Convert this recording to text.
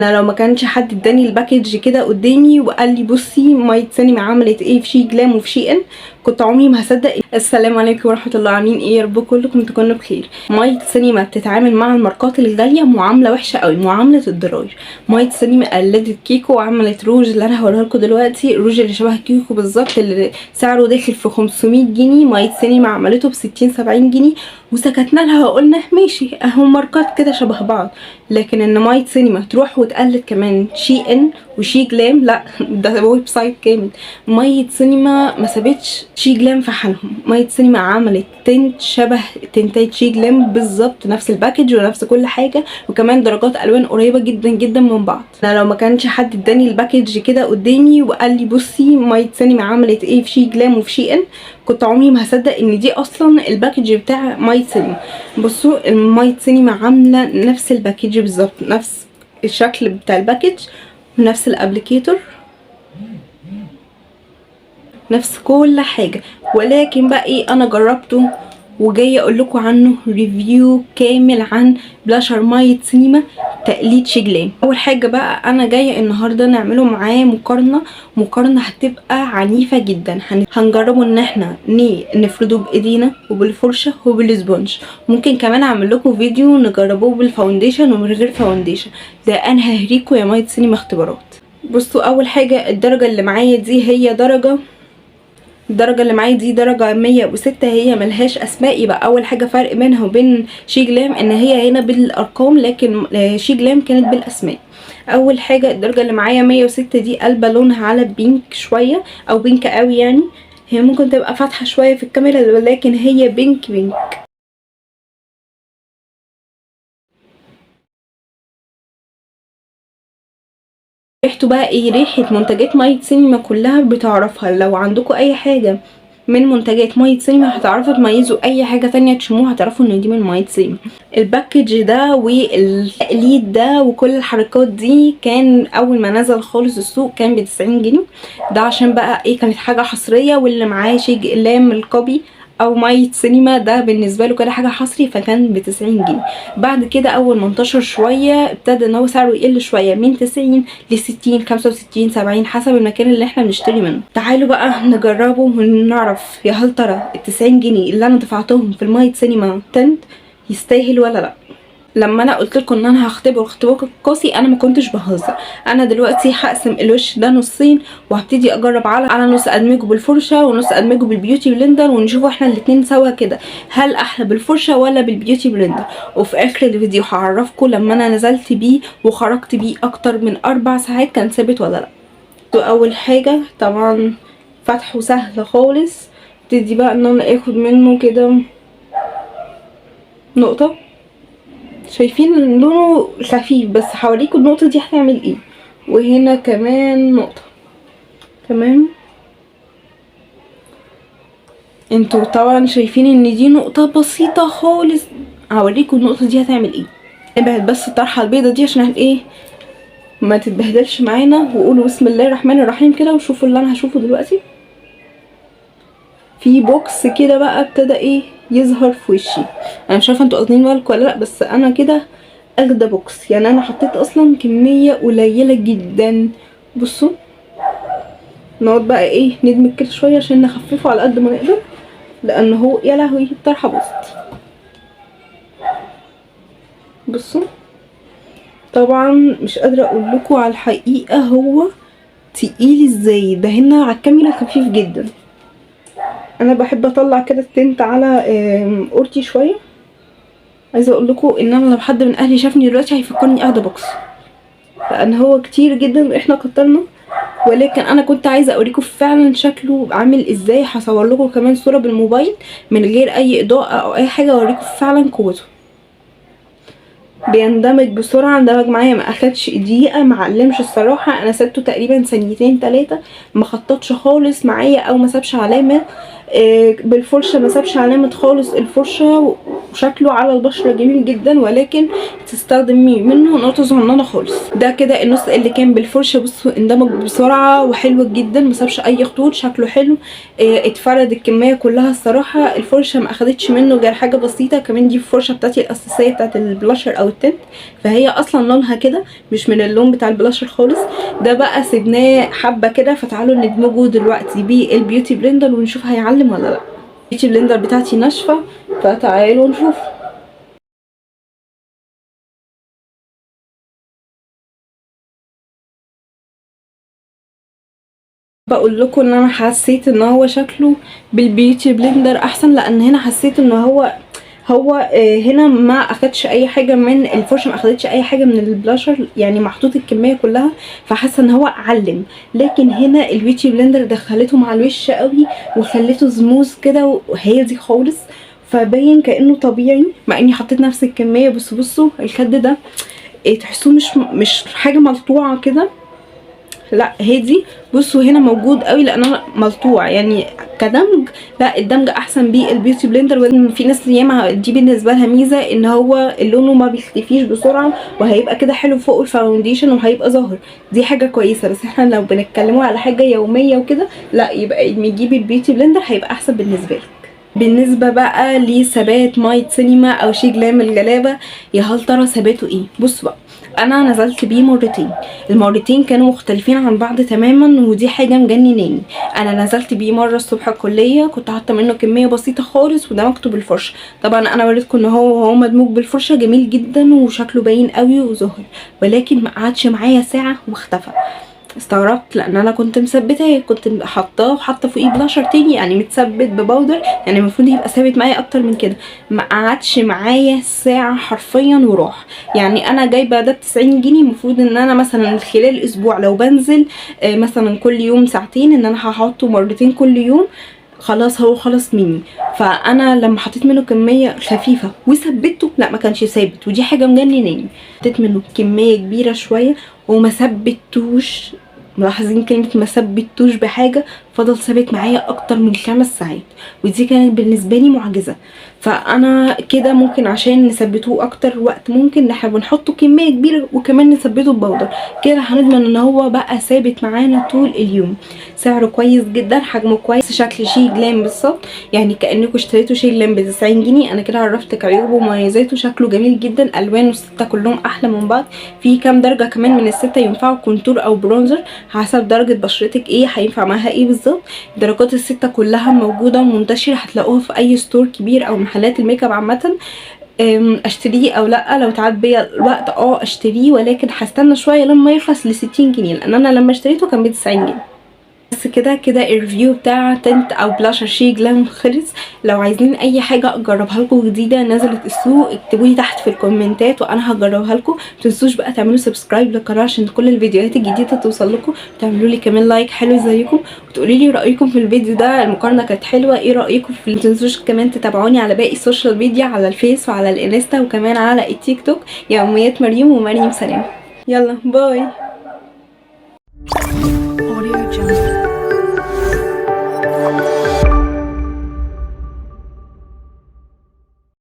انا لو ما كانش حد اداني ال package كده قدامي وقال لي بصي مايت سينما عملت ايه في SHEGLAM وفي SHEIN، كنت عمري ما هصدق. السلام عليكم ورحمة الله، عاملين ايه؟ يا رب كلكم تكونوا بخير. مايت سينما بتتعامل مع الماركات الغالية معاملة وحشة قوي، معاملة الضراير. مايت سينما قلدت كيكو وعملت روج اللي انا هوريها لكم دلوقتي، الروج اللي شبه كيكو بالظبط اللي سعره داخل في 500 جنيه، مايت سينما عملته ب 60 70 جنيه وسكتنا لها وقلنا ماشي اهو ماركات كده شبه بعض. لكن ان مايت سينما تروح وتقلد كمان SHEIN و SHEGLAM، لا ده website كامل. مايت سينما ما سابتش SHEGLAM في حالهم، مايت سينما عملت tint شبه تنتات SHEGLAM بالظبط، نفس ال package ونفس كل حاجة، وكمان درجات الوان قريبه جدا جدا من بعض. انا لو ما كانش حد اداني ال package كده قدامي وقال لي بصي مايت سينما عملت ايه في SHEGLAM وفي SHEIN، كنت عمري ما هصدق ان دي اصلا ال package بتاع مايت سينما. بصوا المايت سينما عامله نفس ال package بالظبط، نفس الشكل بتاع ال package ونفس ال applicator، نفس كل حاجة. ولكن بقى ايه، انا جربته وجاية اقول لكم عنه review كامل عن بلاشر مايت سينما تقليد SHEGLAM. اول حاجة بقى انا جاية النهارده نعمله معاه مقارنة هتبقى عنيفة جدا. هنجربه ان احنا نفرده بايدينا وبالفرشه وبال sponge، ممكن كمان اعمل لكم فيديو نجربوه بال foundation ومن غير foundation. ده انا ههريكوا يا مايت سينما اختبارات. بصوا اول حاجة الدرجة اللي معايا دي هي درجه، الدرجة اللي معايا دي درجة 106، هي ملهاش اسماء. يبقى اول حاجة فرق بينها وبين SHEGLAM ان هي هنا بالارقام، لكن SHEGLAM كانت بالاسماء. اول حاجة الدرجة اللي معايا 106 دي قلبة لونها على pink شوية او pink قوي، يعني هي ممكن تبقى فاتحة شوية في الكاميرا ولكن هي pink pink. ريحته بقى ايه؟ ريحة منتجات مايت سينما كلها بتعرفها. لو عندكم اي حاجة من منتجات مايت سينما هتعرفوا تميزوا اي حاجة تانية تشموها، هتعرفوا ان دي من مايت سينما. ال package ده والتقليد ده وكل الحركات دي كان اول ما نزل خالص السوق كان ب90 جنيه. ده عشان بقى ايه، كانت حاجة حصرية، واللي معاه SHEGLAM ال copy او مايت سينما ده بالنسبة له كده حاجة حصري، فكان ب90 جنيه. بعد كده اول ما انتشر شوية ابتدى ان هو سعره يقل شوية من 90 ل60 65 70 حسب المكان اللي احنا بنشتري منه. تعالوا بقى نجربه ونعرف يا هل ترى ال90 جنيه اللي انا دفعتهم في المايت سينما tint يستاهل ولا لا. لما انا قلت لكم ان انا هختبر اختبار قاسي انا ما كنتش بهزر. انا دلوقتي هقسم الوش ده نصين وهبتدي اجرب على نص ادمجه بالفرشه ونص ادمجه بال beauty blender، ونشوفوا احنا الاتنين سوا كده هل احلى بالفرشه ولا بال beauty blender. وفي اخر الفيديو هعرفكم لما انا نزلت بيه وخرجت بيه اكتر من 4 ساعات كان ثابت ولا لا. اول حاجة طبعا فتحه سهل خالص، ابتدي بقى ان انا اخد منه كده نقطة. شايفين لونه خفيف بس هوريكم النقطة دي هتعمل ايه. وهنا كمان نقطة. تمام، انتوا طبعا شايفين ان دي نقطة بسيطة خالص، هوريكم النقطة دي هتعمل ايه. ابعد بس الطرحة البيضة دي عشان ايه ما تتبهدلش معانا، وقولوا بسم الله الرحمن الرحيم كده وشوفوا اللي انا هشوفه دلوقتي. في box كده بقى ابتدى ايه يظهر في وشي. انا مش عارفه انتوا واخدين بالكم ولا لا، بس انا كده اخده box، يعني انا حطيت اصلا كمية قليله جدا. بصوا نقعد بقى ايه ندمج كده شوية عشان نخففه على قد ما نقدر، لان هو يا لهوي الطرحة باظت. بصوا طبعا مش قادرة اقول لكم على الحقيقة هو تقيل ازاي، ده هنا على الكاميرا خفيف جدا. انا بحب اطلع كده ال tint على قورتي شوية. عايزه اقول لكم ان انا لو حد من اهلي شافني دلوقتي هيفكرني اخده box، لان هو كتير جدا واحنا كترنا. ولكن انا كنت عايزه اوريكم فعلا شكله عامل ازاي. هصور لكم كمان صوره بالموبايل من غير اي اضاءه او اي حاجة، اوريكم فعلا قوته. بيندمج بسرعة، اندمج معايا ما اخدش دقيقة، ما علمش الصراحة. انا سبته تقريبا ثانيتين 3، ما خططش خالص معايا او ما سابش علامة. بالفرشه ما سابش علامة خالص الفرشة. وشكله على البشرة جميل جدا، ولكن تستخدمي منه نقطة صغننه خالص. ده كده النص اللي كان بالفرشه، بصوا اندمج بسرعة وحلو جدا، ما سابش اي خطوط، شكله حلو، اتفرد الكمية كلها. الصراحة الفرشة ما اخدتش منه غير حاجة بسيطة. كمان دي الفرشة بتاعتي الاساسية بتاعت البلاشر او ال tint، فهي اصلا لونها كده مش من اللون بتاع البلاشر خالص. ده بقى سيبناه حبه كده، فتعالوا ندمجه دلوقتي بال beauty blender ونشوف هيعلم ولا لا. ال beauty blender بتاعتي ناشفة، فتعالوا نشوف. بقول لكم ان انا حسيت ان هو شكله بال beauty blender احسن، لان هنا حسيت ان هو هنا ما اخدش اي حاجة من الفرشة، ما اخدتش اي حاجة من البلاشر، يعني محطوط الكمية كلها، فحاسه ان هو علم. لكن هنا ال beauty blender دخلته مع الوش قوي وخلته سموث كده وهادي خالص، فباين كانه طبيعي مع اني حطيت نفس الكمية. بس بصوا الخد ده تحسوه مش حاجة ملطوعه كده، لا هادي. بصوا هنا موجود قوي لان انا ملطوع يعني كدمج، لا الدمج احسن بيه ال beauty blender. في ناس ياما دي بالنسبة لها ميزة ان هو لونه ما بيختفيش بسرعة وهيبقى كده حلو فوق ال foundation وهيبقى ظاهر، دي حاجة كويسة. بس احنا لو بنتكلموا على حاجة يومية وكده، لا يبقى نجيب ال beauty blender هيبقى احسن بالنسبة لك. بالنسبة بقى لثبات مايت سينما او SHEGLAM الجلابه، يا هل ترى ثباته ايه؟ بصوا بقى، انا نزلت بيه مرتين، المرتين كانوا مختلفين عن بعض تماما، ودي حاجة مجنناني. انا نزلت بيه مرة الصبح الكلية، كنت حاطه منه كمية بسيطة خالص ودمجته بالفرشه. طبعا انا وريتكم ان هو مدموج بالفرشه جميل جدا وشكله باين قوي وظاهر، ولكن ما قعدش معايا ساعة واختفى. استغربت لان انا كنت مثبتاه، كنت حاطاه وحاطه فوقيه بلاشر تاني، يعني متثبت ب powder، يعني المفروض يبقى ثابت معايا اكتر من كده. ما قعدش معايا ساعة حرفيا وراح. يعني انا جايبه ده ب90 جنيه، المفروض ان انا مثلا خلال اسبوع لو بنزل مثلا كل يوم ساعتين، ان انا هحطه مرتين كل يوم، خلاص هو خلص مني. فانا لما حطيت منه كمية خفيفة وثبته، لا ما كانش ثابت، ودي حاجة مجنناني. حطيت منه كمية كبيرة شوية وما ثبتوش، ملاحظين كلمة ما ثبتوش بحاجة، فضل ثابت معايا اكتر من 5 ساعات، ودي كانت بالنسبة لي معجزة. فانا كده ممكن عشان نثبتوه اكتر وقت ممكن احنا بنحطه كمية كبيرة وكمان نثبته ب powder، كده هنضمن ان هو بقى ثابت معانا طول اليوم. سعره كويس جدا، حجمه كويس، شكل SHEGLAM بالظبط، يعني كأنكم اشتريتوا SHEGLAM ب90 جنيه. انا كده عرفتك عيوبه ومميزاته، شكله جميل جدا، الوانه الستة كلهم احلى من بعض، في كام درجة كمان من الستة ينفعوا contour او bronzer حسب درجة بشرتك ايه هينفع معاها ايه بالظبط. درجات الستة كلها موجودة ومنتشرة، هتلاقوها في اي store كبير او محلات الميك اب عامة. اشتريه او لا؟ لو تعاد بيا الوقت اشتريه، ولكن هستنى شوية لما يخلص ل60 جنيه، لان انا لما اشتريته كان ب90 جنيه. بس كده كده ال review بتاع tint او blusher SHEGLAM خلص. لو عايزين اي حاجة اجربها لكم جديدة نزلت السوق اكتبوا لي تحت في الكومنتات وانا هجربها لكم. متنسوش بقى تعملوا subscribe للقناة عشان كل الفيديوهات الجديدة توصل لكم، تعملوا لي كمان like حلو زيكم، وتقولوا لي رايكم في الفيديو ده، المقارنة كانت حلوة، ايه رايكم في. متنسوش كمان تتابعوني على باقي ال social media، على الفيس وعلى الانستا وكمان على التيك توك، يوميات مريم ومريم سلام. يلا bye. Audio Jungle.